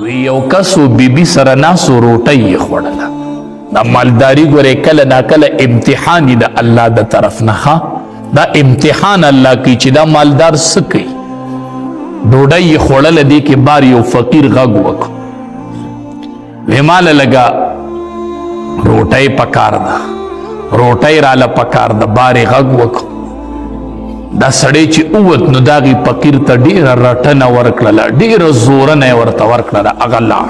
وی یو کس و بیبي سره ناست و، روټۍ یې خوړله. دا مالداري ګورې کله ناکله امتحان د الله د طرف نه، ښه دا امتحان الله کوي چې دا مالدار څه کوي. ډوډۍ یې خوړله، دې کې بار یو فقیر غږ وکړ، وی ماله لږه روټۍ پکار ده، روټۍ راله پکار ده. بار یې غږ وکړ، دا سړی چې اووت نو داغي فقیر ته ډیره رټنه ورکړله، ډیره زورنه یې ورته ورکړله. هغه لاړ،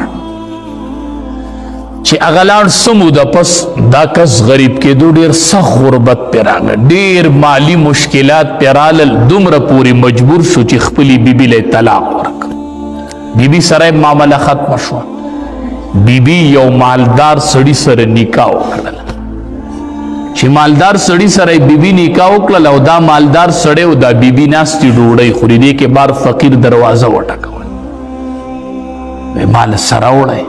چې هغه لاړ څه موده پس دا کس غریب کېدو، ډیر سخت غربت پرې راغی، ډیر مالی مشکلات پرې رالل، دومره پورې مجبور شو چې خپلې بیبي له یې طلاق ورکړ. بیبي سره یې معامله ختمه شوه. بیبي یو مالدار سړي سره نکاح وکړله. چې مالدار سړي سره بیبي نکاح وکړله او دا مالدار سړی او دا بیبي ناستې ډوډۍ خوري، دې کې بار فقیر دروازه وټکوله، وی مال سره وړی.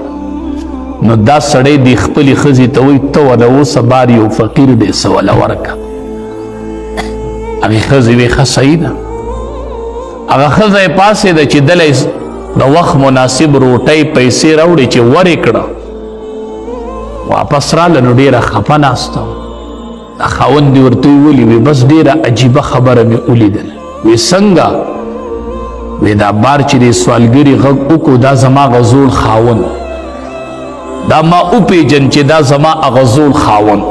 نو دا سړی دی خپلې ښځې ته وایي ته وله اوسه بار یو فقیر دی، څه وله ورکه. هغې ښځې وی ښه صحیح ده. هغه ښځه یې پاڅېده چې دله د وخت مناسب روټۍ پیسې راوړې، چې ورې کړه واپس راله نو ډېره خفه ناسته وه. دا خاوند دې ورته ویلي وي بس ډېره عجیبه خبره مې ولیدله. وی څنګه؟ وی دا بار چې دې سوالګري غږ وکړو دا زما هغه زوړ خاوند، دا ما وپېژن چې دا زما هغه زوړ خاوند.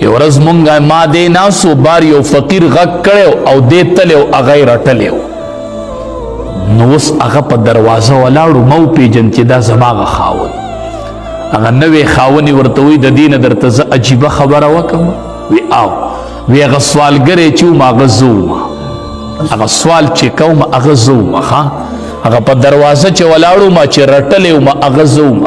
یو ورځ مونږ ما دې ناسو، بار یو فقیر غږ کړی او دې تللی او هغه یې رټلی و. نو اوس هغه په دروازه ولاړو، ما وپېژن چې دا زما هغه خاوند. هغه نوې خاونې ورته وایي د دې نه درته زه عجیبه خبره وکړم. وی آو. وی هغه سوالګری چې وم هغه زه وم، هغه سوال چې کوم هغه زه وم. ښه هغه په دروازه چې ولاړ وم چې رټلی وم هغه زه وم.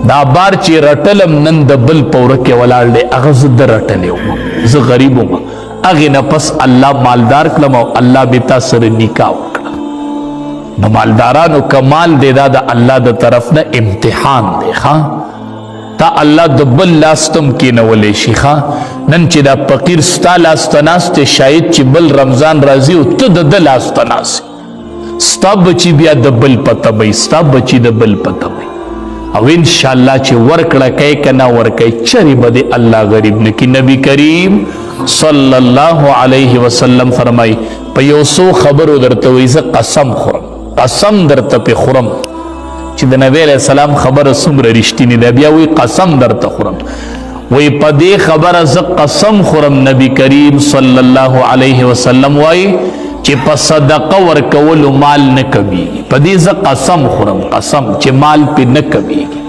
دا بار چې رټلم نن د بل په وره کې ولاړ دی، هغه زه د رټلی وم، زه غریب وم. هغې نه پس الله مالدار کړم او الله مې تا سره نکاح وکړه. نو مالدارانو کمال دی، دا د الله د طرف نه امتحان دی. ښه تا الله د بل لاس ته هم کینولی شي. ښه نن چې دا فقیر ستا لاس ته ناست دی، شاید چې بل رمضان راځي او ته د ده لاس ته ناست، ستا بچي بیا د بل په تبه، ستا بچي د بل په تبه. او انشاءالله چې ورکړه کوي که نه ورکوي چرې به دې الله غریب نه کړي. نبی کریم صلی الله علیه وسلم فرمایي په یو څو خبرو درته وایي زه قسم خورم، قسم درته پې خورم چې د نبی علیه السلام خبره څومره رښتینې ده. بیا وایي قسم درته خورم، وایي په دې خبره زه قسم خورم. نبی کریم صلی الله علیه وسلم وایي چې په صدقه ورکولو مال نه کمیږي. په دې زه قسم خورم، قسم چې مال پې نه کمیږي.